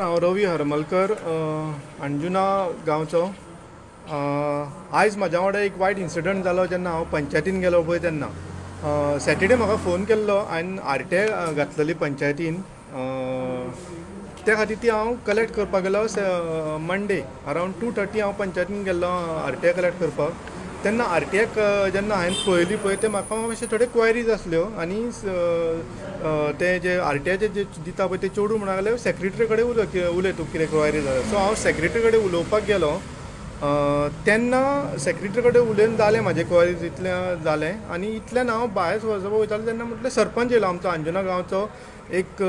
हांव रवी हरमलकर, अंजुना गांवचो. आयज म्हाज्या वांगडा एक वायट इन्सिडंट जालो जेन्ना हांव पंचायतीन गेलो पळय तेन्ना. सॅटर्डे म्हाका फोन केल्लो, हांवें आरटीआय घातलेली पंचायतीन, त्या खातीर ती हांव कलेक्ट करपाक गेलो. मंडे अरावंड 2:30 हांव पंचायतीन गेल्लो आरटीआय कलेक्ट करपाक. तेन्ना आरटीआयक जेन्ना हांवें पळयली पळय, ते म्हाका मातशे थोड्यो क्वेरीज आसल्यो आनी ते जे आरटीआयचे जे दिता पळय, ते चेडूं म्हणूंक लागलें, सेक्रेटरी कडेन उलय, उलय तूं, कितें क्वेरी जाल्यार. सो हांव सेक्रेटरी कडेन उलोवपाक गेलो तेन्ना सेक्रेटरी कडेन उलोवन जालें म्हाजें, क्वेरीज इतलें जालें आनी इतल्यान हांव भायर वचपाक वयतालो तेन्ना म्हटलें सरपंच येयलो आमचो अंजुना गांवचो. एक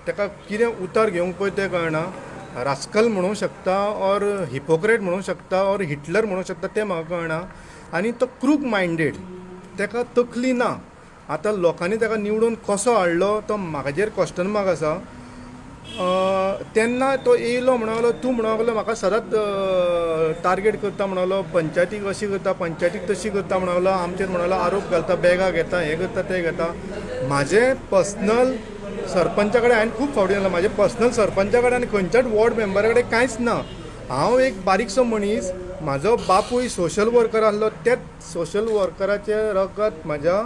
ताका कितें उतर घेवंक पळय तें कळना, रास्कल म्हणूंक शकता ऑर हिपोक्रेट म्हणूंक शकता ऑर हिटलर म्हणूंक शकता, तें म्हाका कळना. आनी तो क्रूक मायंडेड, ताका तकली ना. आतां लोकांनी ताका निवडून कसो हाडलो तो म्हाजेर क्वेश्चन मार्क आसा. तेन्ना तो येयलो, म्हणूंक लागलो, तूं म्हणूंक लागलो म्हाका सदांच टार्गेट करता म्हणूंक लागलो, पंचायतीक अशी करता, पंचायतीक तशी करता म्हणूंक लागलो, आमचेर म्हणूंक लागलो आरोप घालता, बॅगां घेता, हें करता, तें घेता. म्हाजें पर्सनल सरपंचा कडेन हांवें खूब फावटी सांगलां, म्हाजें पर्सनल सरपंचा कडेन आनी खंयच्याच वॉर्ड मेंबरा कडेन कांयच ना. हांव एक बारीकसो मनीस. म्हाजो बापूय सोशल वर्कर आसलो, त्याच सोशल वर्कराचें रगत म्हाज्या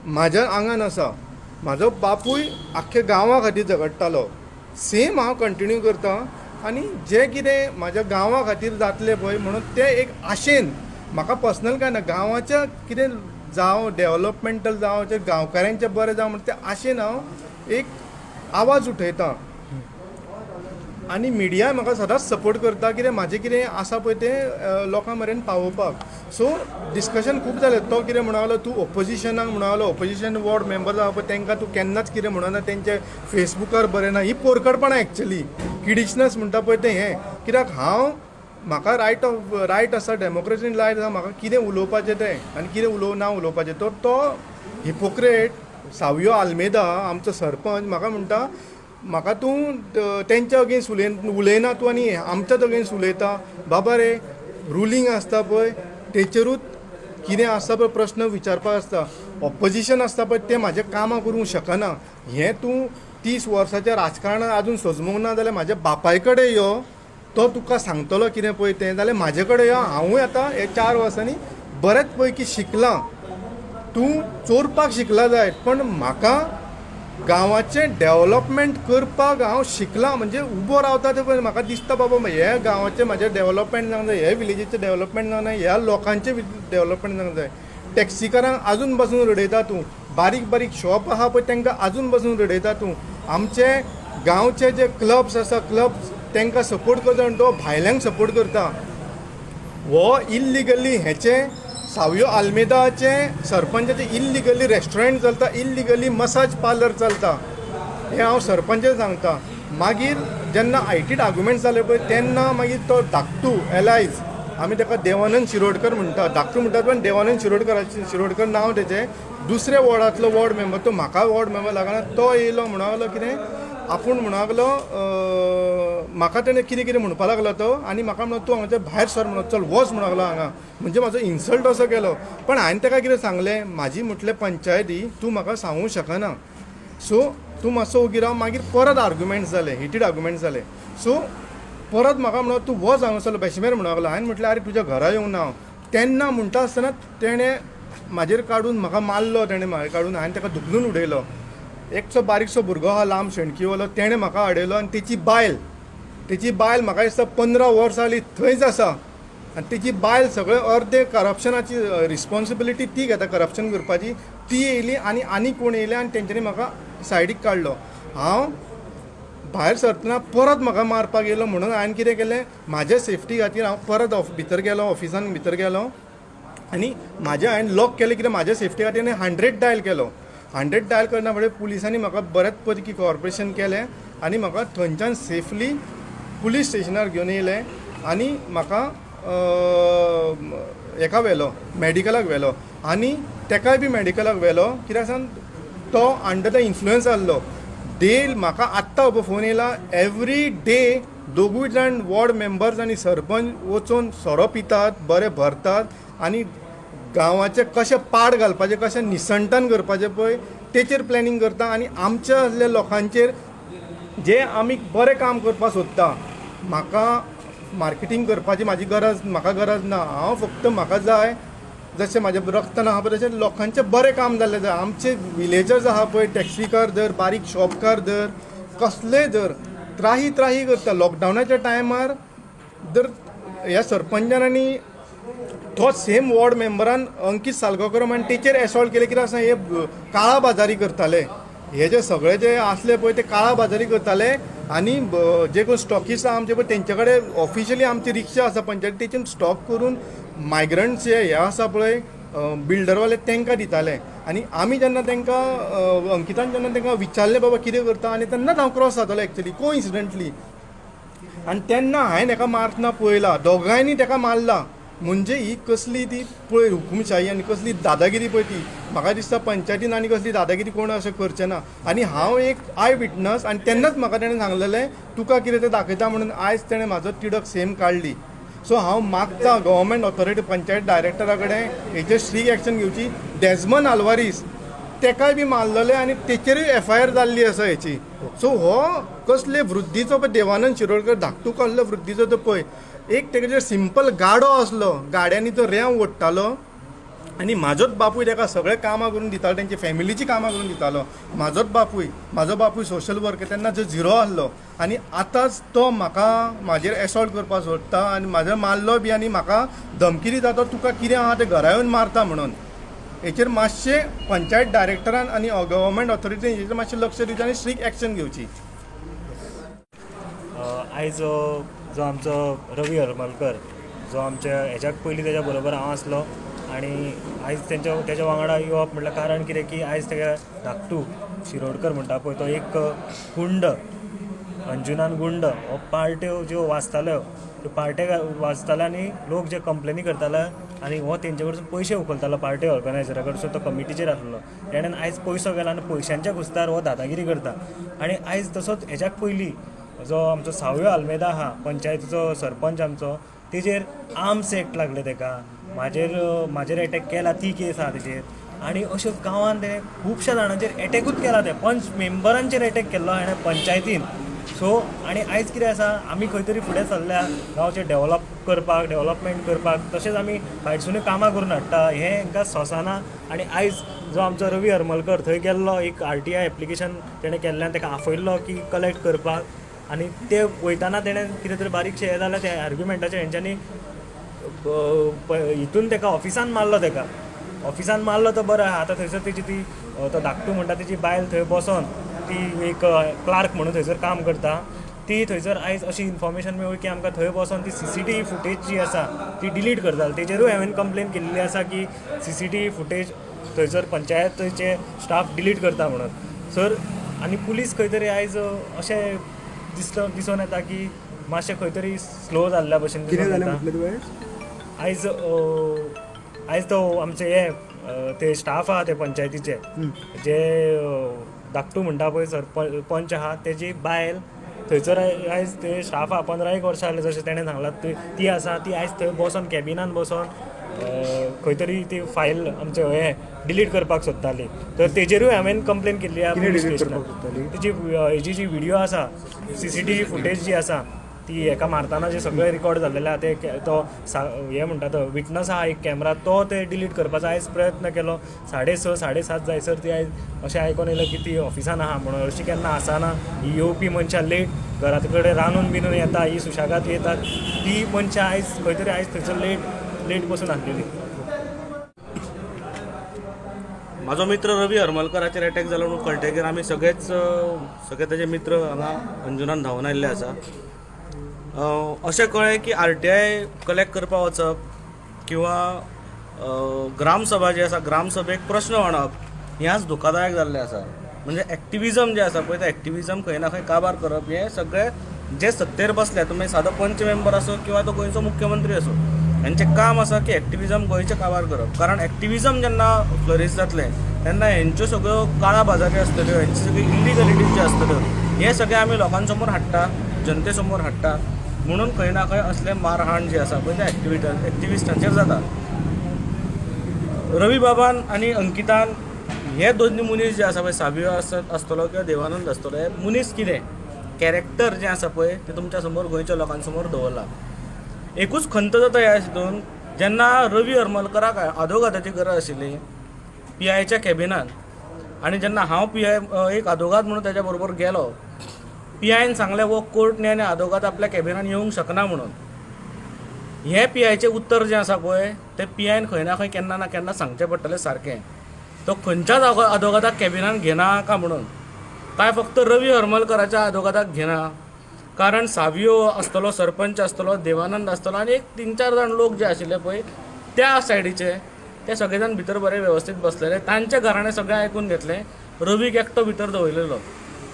म्हाज्या आंगान आसा. म्हाजो बापूय आख्ख्या गांवा खातीर झगडटालो, सेम हांव कंटिन्यू करता आनी जें कितें म्हाज्या गांवा खातीर जातलें पळय म्हणून तें एक आशेन. म्हाका पर्सनल कांय ना, गांवाच्या कितें जावं, डेवलपमेंटल जावं, तें गांवकारांचें बरें जावं म्हण ते आशेन हांव एक आवाज उठयता. आनी मिडिया म्हाका सदांच सपोर्ट करता, कितें म्हाजें कितें आसा पळय तें लोकां मेरेन पावोवपाक. सो डिस्कशन खूब जालें. तो कितें म्हणूंक लागलो, तूं ओपोजिशनाक म्हणूंक लागलो, ओपोजिशन वॉर्ड मेंबर आसा पळय तांकां तूं केन्नाच कितें म्हणना, तेंचे फेसबुकार बरयना. ही पोरकडपणां, एक्चुली किडिशनस म्हणटा पळय तें हें. कित्याक हांव म्हाका रायट ऑफ रायट आसा, डेमोक्रेसीन रायट आसा म्हाका कितें उलोवपाचें तें आनी कितें उलोव ना उलोवपाचें. तर तो हिपोक्रेट सावियो आल्मेदा आमचो सरपंच म्हाका म्हणटा, म्हाका तूं तेंच्या अगेन्स्ट उलयना तूं आनी आमच्याच अगेन्स्ट उलयता. बाबा रे, रुलींग आसता पळय तेचेरूच कितें आसता पळय प्रस्न विचारपाक आसता. ऑपोजिशन आसता पळय तें म्हाजें कामां करूंक शकना. हें तूं 30 वर्साच्या राजकारणान आजून सजमूंक ना जाल्यार म्हाज्या बापाय कडेन यो, तो तुका सांगतलो कितें पळय तें. जाल्यार म्हाजे कडेन यो, हांवूय आतां हे 4 वर्सांनी बरेंच पैकी शिकलां. तूं चोरपाक शिकला जायत, पण म्हाका गांवाचें डेवलपमेंट करपाक हांव शिकलां. म्हणजे उबो रावता ते पळय म्हाका दिसता, बाबा हे गांवाचें म्हाजें डेवलपमेंट जावंक जाय, हे विलेजीचें डेवलपमेंट जावंक जाय, ह्या लोकांचें डेवलपमेंट जावंक जाय. टॅक्सीकारांक आजून बसून रडयता तूं, बारीक बारीक शॉप आहा पळय तांकां आजून बसून रडयता तूं. आमचे गांवचे जे क्लब्स आसा, क्लब्स तांकां सपोर्ट करता आनी तो भायल्यांक सपोर्ट करता. हो इल्लिगली हेचे सावयो आल्मेदाचे सरपंचाचे इल्लिगली रेस्टॉरंट चलता, इल्लिगली मसाज पार्लर चलता, हें हांव सरपंच सांगता. मागीर जेन्ना हिटीड आर्ग्युमेंट जाले पळय तेन्ना मागीर तो धाकटू एलायज, आमी ताका देवानंद शिरोडकर म्हणटा, धाकटू म्हणटात पण देवानंद शिरोडकराचे, शिरोडकर नांव तेचें, दुसऱ्या वॉर्डांतलो वॉर्ड मेंबर तो, म्हाका वॉर्ड मेंबर लागना. तो येयलो, म्हणूंक लागलो कितें आपूण, म्हणूंक लागलो म्हाका तेणें कितें कितें म्हणपाक लागलो तो आनी म्हाका म्हणून तूं हांगाच्यान भायर सर म्हणून, चल वच म्हणूंक लागलो हांगा. म्हणजे म्हाजो इन्सल्ट असो केलो. पण हांवें ताका कितें सांगलें, म्हाजी म्हटलें पंचायती, तूं म्हाका सांगूंक शकना, सो तूं मातसो ओगी राव. मागीर परत आर्ग्युमेंट्स जाले, हिटीड आर्ग्युमेंट्स जाले. सो परत म्हाका म्हणून तूं वच हांगासरलो, बेशमेर म्हणूंक लागलो. हांवें म्हटलें, आरे, तुज्या घरा येवंक ना हांव. तेन्ना म्हणटा आसतना तेणें म्हाजेर काडून म्हाका मारलो. तेणें म्हाका काडून, हांवें ताका धुकलून उडयलो. एकसो बारीकसो भुरगो आहा लांब शेणकीवालो, तेणें म्हाका अडयलो. आनी तेची बायल म्हाका दिसता 15 वर्सां जालीं थंयच आसा आनी तेची बायल सगळें अर्दे करप्शनाची रिस्पॉन्सिबिलिटी ती घेता, करप्शन करपाची. ती येयली आनी आनी कोण येयले आनी तेंच्यांनी म्हाका सायडीक काडलो. हांव भायर सरतना परत म्हाका मारपाक येयलो म्हणून हांवें कितें केलें, म्हाज्या सेफ्टी खातीर हांव परत ऑफ भितर गेलो, ऑफिसान भितर गेलो आनी म्हाजें हांवें लॉक केलें. कित्याक म्हाज्या सेफ्टी खातीर 100 डायल केलो. 100 डायल करना फुडें पुलिसांनी म्हाका बरेंच पैकी कॉपरेशन केलें आनी म्हाका थंयच्यान सेफली पुलीस स्टेशनार घेवन येयले आनी म्हाका हेका व्हेलो, मॅडिकलाक व्हेलो. आनी तेकाय बी मॅडिकलाक व्हेलो, कित्याक सांग, तो अंडर the influence आहलो. डे म्हाका आत्तां फोन येयला, एवरी डे दोगूय जाण वॉर्ड मेंबर्स आनी सरपंच वचून सोरो पितात, बरे भरतात आनी गांवाचें कशें पाड घालपाचें, कशें निसंतान करपाचें पळय तेचेर प्लॅनिंग करता आनी आमच्या असल्या लोकांचेर जे आमी बरें काम करपाक सोदता, म्हाका मार्केटींग करपाची म्हाजी गरज, म्हाका गरज ना. हांव फक्त म्हाका जाय जशें म्हाजें रक्तान आहा पळय तशें लोकांचें बरें काम जाल्लें जाय. आमचे विलेजर्स आहा पळय, टॅक्सीकार धर, बारीक शॉपकार धर, कसलेय धर, त्राही त्राही करता. लॉकडावनाच्या टायमार जर ह्या सरपंचान आनी तो सेम वॉर्ड मेंबरान अंकीत सालगांवकर आनी तेचेर एसॉल्ट केलें. कित्याक आसा, हे काळा बाजारी करताले. हे जे सगळे जे आसले पळय ते काळा बाजारी करताले आनी जे कोण स्टॉकीस आहा आमचे पळय तेंचे कडेन ऑफिशियली आमची रिक्षा आसा पंचायत, तेचेर स्टॉक करून मायग्रंट्स जे हे आसा पळय बिल्डरवाले तेंकां दिताले. आनी आमी जेन्ना तेंकां अंकितान जेन्ना तेंकां विचारलें बाबा कितें करता, आनी तेन्नाच हांव क्रॉस जातालो एक्चुली कोइन्सिडंटली, आनी तेन्ना हांवें तेका मारतना पळयला, दोगांयनी तेका मारला. म्हणजे ही कसली ती पळय हुकुमशाही आनी कसली दादागिरी पळय ती. म्हाका दिसता पंचायतीन आनी कसली दादागिरी कोण अशें करचें ना. आनी हांव एक I witness, आनी तेन्नाच म्हाका तेणें सांगलेलें तुका कितें तें दाखयता म्हणून. आयज तेणें म्हाजो तिडक सेम काडली. सो हांव मागता गव्हर्मेंट ऑथॉरिटी पंचायत डायरेक्टरा कडेन हेचेर स्ट्रीक एक्शन घेवची. डेजमन आल्वारीस तेकाय बी मारलेले आनी तेचेरूय एफआयआर जाल्ली आसा हेची. सो हो कसले वृद्दीचो पळय देवानंद शिरोडकर धाकटू कसलो वृद्दीचो तो पळय. एक तेजेर सिंपल गाडो आसलो, गाड्यांनी तो रेंव ओडटालो आनी म्हाजोच बापूय तेका सगळे कामां करून दितालो, तेंची फॅमिलीची कामां करून दितालो म्हाजोच बापूय. म्हाजो बापूय सोशल वर्कर, तेन्ना जो झिरो आसलो आनी आतांच तो म्हाका म्हाजेर एसॉल्ट करपाक सोदता आनी म्हाजेर मारलो बी आनी म्हाका धमकी दिता तो तुका कितें आहा तें घरा येवन मारता म्हणून. हेचेर मातशें पंचायत डायरेक्टरान आनी गव्हर्मेंट ऑथॉरिटीन हेचेर मातशें लक्ष दिवचें आनी स्ट्रीक एक्शन घेवची. आयज जो आमचो रवी हरमलकर जो आमच्या हेज्याक पयलीं तेज्या बरोबर हांव आसलो आनी आयज तेंच्या तेज्या वांगडा येवप म्हटल्यार कारण कितें की आयज तेगे धाकटू शिरोडकर म्हणटा पळय तो एक गुंड, अंजुनान गुंड हो पार्ट्यो ज्यो वाजताल्यो त्यो पार्टे वाजताले आनी लोक जे कंप्लेनी करताले आनी हो तेंचे कडसून पयशे उखलतालो पार्टी ऑर्गनायजरा कडसून, तो कमिटीचेर आसलो. तेणेन आयज पयसो गेला आनी पयशांच्या घुस्तार हो दादागिरी करता. आनी आयज तसोच हेज्याक पयलीं जो आमचो सावयो आल्मेदा आहा पंचायतीचो सरपंच आमचो, तेजेर आर्म्स एक्ट लागले तेका, म्हाजेर एटॅक केला ती केस आहा तेजेर. आनी अश्यो गांवांत तेणें खुबश्या जाणांचेर एटॅकूच केला, ते पंच मेंबरांचेर एटॅक केल्लो हाणें पंचायतीन. सो आनी आयज कितें आसा, आमी खंय तरी फुडें सरल्या गांवचें डेवलप करपाक, डेवलपमेंट करपाक, तशेंच आमी भायरसुनूय कामां करून हाडटा, हें हेंकां सोंसना. आनी आयज जो आमचो रवी हरमलकर थंय गेल्लो, एक आरटीआय एप्लिकेशन तेणें केल्लें आनी तेका आफयल्लो की कलेक्ट करपाक, आनी ते वयताना तेणें कितें तरी बारीकशें हें जालें, त्या आर्ग्युमेंटाचें हेंच्यांनी हितून तेका ऑफिसान मारलो. तेका ऑफिसान मारलो तो बरो आहा. आतां थंयसर तेजी ती तो धाकटू म्हणटा तेजी बायल थंय बसोन ती एक क्लार्क म्हणून थंयसर काम करता, ती थंयसर आयज अशी इन्फॉर्मेशन मेळ्ळी की आमकां थंय बसोन ती सीसीटीव्ही फुटेज जी आसा ती डिलीट करताली. तेजेरूय हांवें कंप्लेन केल्ली आसा की सीसीटीव्ही फुटेज थंयसर पंचायतीचे स्टाफ डिलीट करता म्हणून सर. आनी पुलीस खंय तरी आयज अशें दिसलो दिसून येता की मातशें खंय तरी स्लो जाल्ल्या भशेन कितें दिसून जालें येता. म्हटलें तुवें? आयज आयज तो आमचे हे ते स्टाफ आहा ते पंचायतीचे जे धाकटू म्हणटा पळय सरपंच पंच आहा तेजी बायल थंयसर आयज ते स्टाफ आहा 15-1 वर्सां जालें जशें तेणें सांगलां ती आसा ती आयज थंय बसोन कॅबिनान बसोन खंय तरी ती फायल आमचे हे डिलीट करपाक सोदताली. तर तेजेरूय हांवें कंप्लेन केल्ली आहा कितें पुलीस डिलीट स्टेशनार. करपाक सोदताली? तेजी हेजी जी व्हिडियो आसा, सीसीटीव्ही फुटेज जी आसा ती हेका मारतना जे सगळे रिकॉर्ड जाल्लेले आहा ते तो हे म्हणटा तो विटनस आहा एक कॅमरा, तो ते डिलीट करपाचो आयज प्रयत्न केलो. 6:30 7:30 जायसर ती आयज अशें आयकोन येयलें की ती ऑफिसान आहा म्हणून. अशी केन्ना आसना, ही येवपी मनशां लेट घरात कडेन रांदून बिनून येता, ही सुशेगाद येतात, ती मनशां आयज खंय तरी आयज थंयसर लेट लेट बसून आसलेली. म्हाजो मित्र रवी हरमलकराचेर एटॅक जालो म्हणून कळटकीर आमी सगळेच सगळे तेजे मित्र हांगा अंजुनान धांवून आयिल्ले आसा. अशें कळ्ळें की आरटीआय कलेक्ट करपाक वचप किंवा ग्रामसभा जी आसा ग्रामसभेक प्रश्न मांडप हें आज धोकादायक जाल्लें आसा. म्हणजे एक्टिविजम जें आसा पळय तें एक्टिविजम खंय ना खंय काबार करप हें सगळें जे सत्तेर बसले, तुमी सादो पंच मेंबर आसूं किंवा तो गोंयचो मुख्यमंत्री आसूं, हेंचें काम आसा की एक्टिविजम गोंयचें काबार करप. कारण एक्टिविजम जेन्ना फ्लरीश जातलें तेन्ना हेंच्यो सगळ्यो काळा बाजारी आसतल्यो, हेंच्यो सगळ्यो इलिगलिटीज ज्यो आसतल्यो हें सगळें आमी लोकां समोर हाडटा, जनते समोर हाडटा. म्हणून खंय ना खंय असले मारहाण जी आसा पळय ते एक्टिविस्टांचेर जाता. रवी बाबान आनी अंकितान हे दोन मनीस जे आसा पळय, सावियो आसतलो किंवा देवानंद आसतलो, हे मनीस कितें कॅरेक्टर जें आसा पळय तें तुमच्या समोर, गोंयच्या लोकां समोर दवरलां. एकूच खंत जाता ह्या हितून, जेन्ना रवी हरमलकराक आदोगादाची गरज आशिल्ली पी आयच्या कॅबिनान आनी जेन्ना हांव पी I एक आदोगाद म्हणून ताच्या बरोबर गेलो, पी आयन सांगलें हो कोर्ट न्ही आनी आदोगाद आपल्या कॅबिनान येवंक शकना म्हणून. हें पी आयचें उत्तर जें आसा पळय तें पी आयन खंय ना खंय केन्ना ना केन्ना सांगचें पडटलें सारकें, तो खंयच्याच आदोगादाक कॅबिनान घेना का म्हणून, काय फक्त रवी हरमलकराच्या आदोगादाक घेना? कारण सावियो आसतलो, सरपंच आसतलो, देवानंद आसतलो आनी एक तीन चार जाण लोक जे आशिल्ले पळय त्या सायडीचे, ते सगळे जाण भितर बरे वेवस्थीत बसलेले. तांच्या घराणें सगळें आयकून घेतलें. रवीक एकटो भितर दवरिल्लो.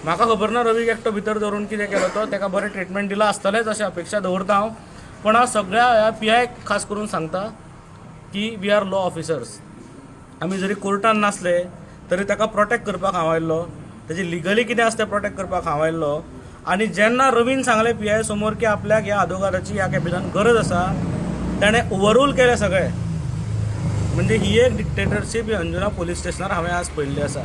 म्हाका खबर ना रवीक एकटो भितर दवरून कितें केलो तो. ताका बरें ट्रिटमेंट दिलां आसतलेंच अशें अपेक्षा दवरता हांव. पूण हांव सगळ्या ह्या पी I खास करून सांगता की we are law officers. आमी जरी कोर्टान नासले तरी ताका प्रोटेक्ट करपाक हांव आयल्लो, तेजी लिगली कितें आसा तें प्रोटेक्ट करपाक हांव आयल्लो. आनी जेन्ना रवीन सांगलें पी I समोर की आपल्याक ह्या आदोगादाची ह्या कॅबिनान गरज आसा, ताणें ओवररूल केलें सगळें. म्हणजे ही एक डिक्टेटरशीप ही अंजुना पोलीस स्टेशनार हांवें आज पळयल्ली आसा.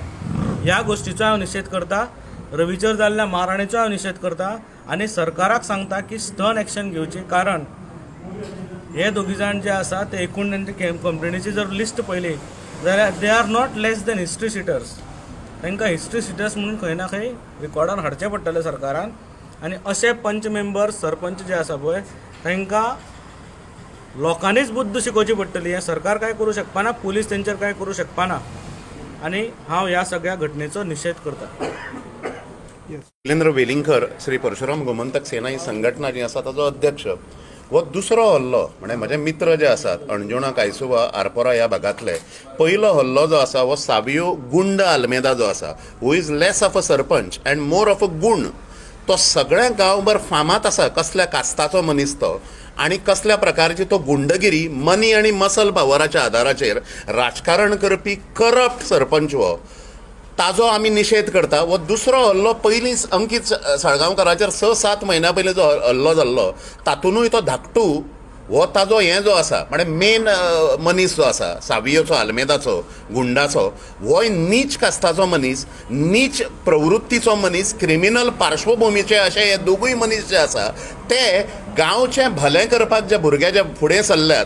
ह्या गोश्टीचो हांव निशेध करता. रवीचेर जाल्ल्या मारहाणीचो हांव निशेध करता आनी सरकाराक सांगता की स्टर्न एक्शन घेवची, कारण हे दोगी जाण जे आसा ते एकूण तेंचे कंप्लेनीची जर लिस्ट पळयली जाल्यार they are not less than history sheeters. तांकां हिस्ट्री शिटर्स म्हणून खंय ना खंय रिकॉर्डान हाडचें पडटलें सरकारान. आनी अशे पंच मेंबर, सरपंच जे आसा पळय, तांकां लोकांनीच बुद्द शिकोवची पडटली. हें सरकार कांय करूं शकपाना, पुलीस तेंचेर कांय करूं शकपाना. आनी हांव ह्या सगळ्या घटनेचो निशेध करता. शैलेंद्र वेलिंगकर, श्री परशुराम गोमंतक सेना ही संघटना जी आसा ताजो अध्यक्ष. हो दुसरो हल्लो, म्हणजे म्हजे मित्र जे आसात अणजुणा, कायसुवा, आरपोरा ह्या भागांतले, पयलो हल्लो जो आसा हो सावियो गुंड आल्मेदा जो आसा, who is less of a sarpanch and more of a गुंड. तो सगळ्या गांवभर फामाद आसा कसल्या कास्ताचो मनीस तो आनी कसल्या प्रकारची तो गुंडगिरी, मनी आनी मसल पावराच्या आदाराचेर राजकारण करपी करप्ट सरपंच हो. ताजो आमी निशेध करता. हो दुसरो हल्लो. पयलीं अंकीत साळगांवकाराचेर 6-7 म्हयन्या पयलीं जो हल्लो जाल्लो, तातुनूय तो धाकटू हो ताजो हें जो आसा, म्हणजे मेन मनीस जो आसा सावियोचो, आल्मेदाचो, गुंडाचो, होय नीच कास्ताचो मनीस, नीच प्रवृत्तीचो मनीस, क्रिमिनल पार्श्वभुमीचे अशे हे दोगूय मनीस जे आसा ते गांवचें भलें करपाक जे भुरगे जे फुडें सरल्यात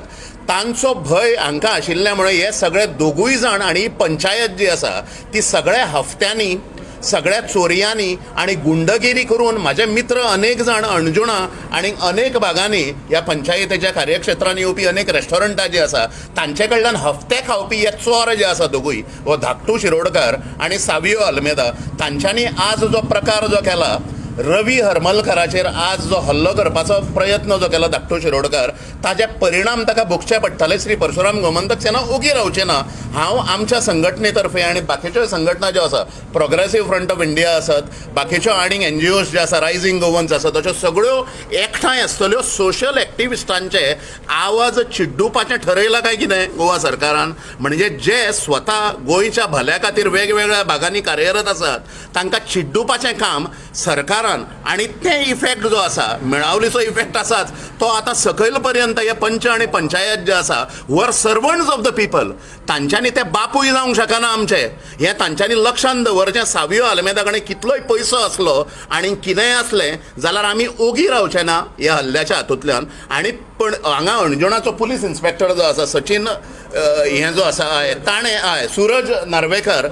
तांचो भंय हांकां आशिल्ल्या मुळे हे सगळे दोगूय जाण आनी पंचायत जी आसा ती सगळ्या हफ्त्यांनी, सगळ्या चोरयांनी आनी गुंडगिरी करून म्हाजे मित्र अनेक जाण अणजुणा आनी अनेक भागांनी ह्या पंचायतीच्या कार्यक्षेत्रांत येवपी अनेक रेस्टॉरंटां जी आसा तांचे कडल्यान हफ्ते खावपी हे चोर जे आसा दोगूय, हो धाकटू शिरोडकर आनी सावियो आल्मेदा, तांच्यांनी आज जो प्रकार जो केला, रवी हरमलकराचेर आज जो हल्लो करपाचो प्रयत्न जो केला धाकटू शिरोडकर, ताजे परिणाम ताका भोगचे पडटले. श्री परशुराम गोमंतक सेना ओगी रावचे ना. हांव आमच्या संघटने तर्फे आनी बाकीच्यो संघटना ज्यो आसा, प्रोग्रेसीव फ्रंट ऑफ इंडिया आसत, बाकीच्यो आनीक एनजीओज जे आसा, रायझींग गोवन्स आसत, अश्यो सगळ्यो एकठांय आसतल्यो. सोशल एक्टिविस्टांचे आवाज चिड्डुपाचें ठरयलां काय कितें गोवा सरकारान? म्हणजे जे स्वता गोंयच्या भल्या खातीर वेगवेगळ्या भागांनी कार्यरत आसात तांकां चिड्डुपाचें काम सरकारान. आनी तें इफेक्ट जो आसा, मेळावलीचो इफेक्ट आसाच, तो आतां सकयल पर्यंत हे पंच आनी पंचायत जे आसा, who are servants of the people, तांच्यांनी ते बापूय जावंक शकना आमचे, हें तांच्यांनी लक्षांत दवरचें. सावियो आल्मेदा कडेन कितलोय पयसो आसलो आनी कितेंय आसलें जाल्यार आमी ओगी रावचे ना ह्या हल्ल्याच्या हातूंतल्यान. आनी पण हांगा अणजुणाचो पुलीस इन्स्पेक्टर जो आसा सचिन हें जो आसा, हय, ताणें, हय, सुरज नार्वेकर,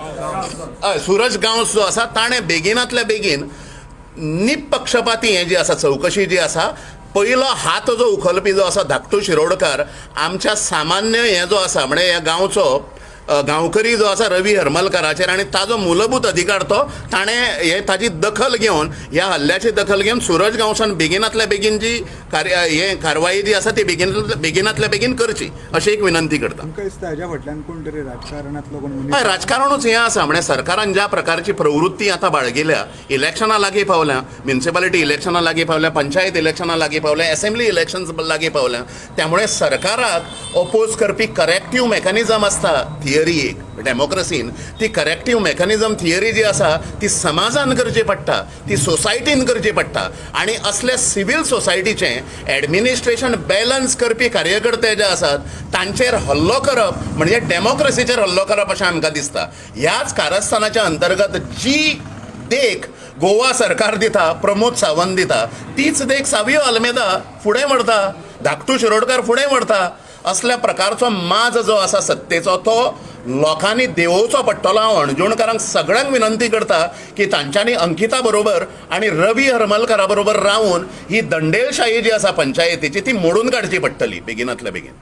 हय, सुरज गांवस जो आसा, ताणें बेगिनांतल्या बेगीन निपक्षपाती हें जी आसा चवकशी जी आसा, पयलो हात जो उखलपी जो आसा धाकटू शिरोडकर, आमच्या सामान्य हें जो आसा, म्हणजे ह्या गांवचो गांवकरी जो आसा रवी हरमलकराचेर आनी ताजो मूलभूत अधिकार तो ताणें हे ताजी दखल घेवन, ह्या हल्ल्याची दखल घेवन सुरज गांवसान बेगिनांतल्या बेगीन जी कार्य हे कारवाई जी आसा ती बेगिनांतल्या बेगीन करची अशी एक विनंती करता. तुमकां दिसता हाज्या फाटल्यान कोण तरी राजकारणांतलो कोण मनीस? हय, राजकारणूच हें आसा. म्हणजे सरकारान ज्या प्रकारची प्रवृत्ती आतां बाळगिल्या, इलेक्शनां लागीं पावल्या, म्युनिसिपालिटी इलेक्शनां लागीं पावल्या, पंचायत इलेक्शनां लागीं पावल्या, एसेंब्ली इलेक्शन्स लागीं पावल्या, त्यामुळे सरकाराक ओपोज करपी करेक्टीव मेकॅनिजम आसता थियरी एक डेमोक्रसीन. ती करेक्टीव मेकॅनिजम थियरी जी आसा ती समाजान करची पडटा, ती सोसायटीन करची पडटा. आनी असले सिवील सोसायटीचें एडमिनिस्ट्रेशन बॅलन्स करपी कार्यकर्ते जे आसात तांचेर हल्लो करप म्हणजे डेमोक्रसीचेर हल्लो करप अशें आमकां दिसता. ह्याच कारस्थानाच्या अंतर्गत जी देख गोवा सरकार दिता, प्रमोद सावंत दिता, तीच देख सावियो आल्मेदा फुडें व्हरता, धाकटू शिरोडकर फुडें व्हरता. असल्या प्रकारचो माज जो आसा सत्तेचो तो लोकांनी देंवोवचो पडटलो. हांव अणजूणकारांक सगळ्यांक विनंती करता की तांच्यांनी अंकिता बरोबर आनी रवी हरमलकरा बरोबर रावन ही दंडेलशाही जी आसा पंचायतीची ती मोडून काडची पडटली बेगिनातल्या बेगीन.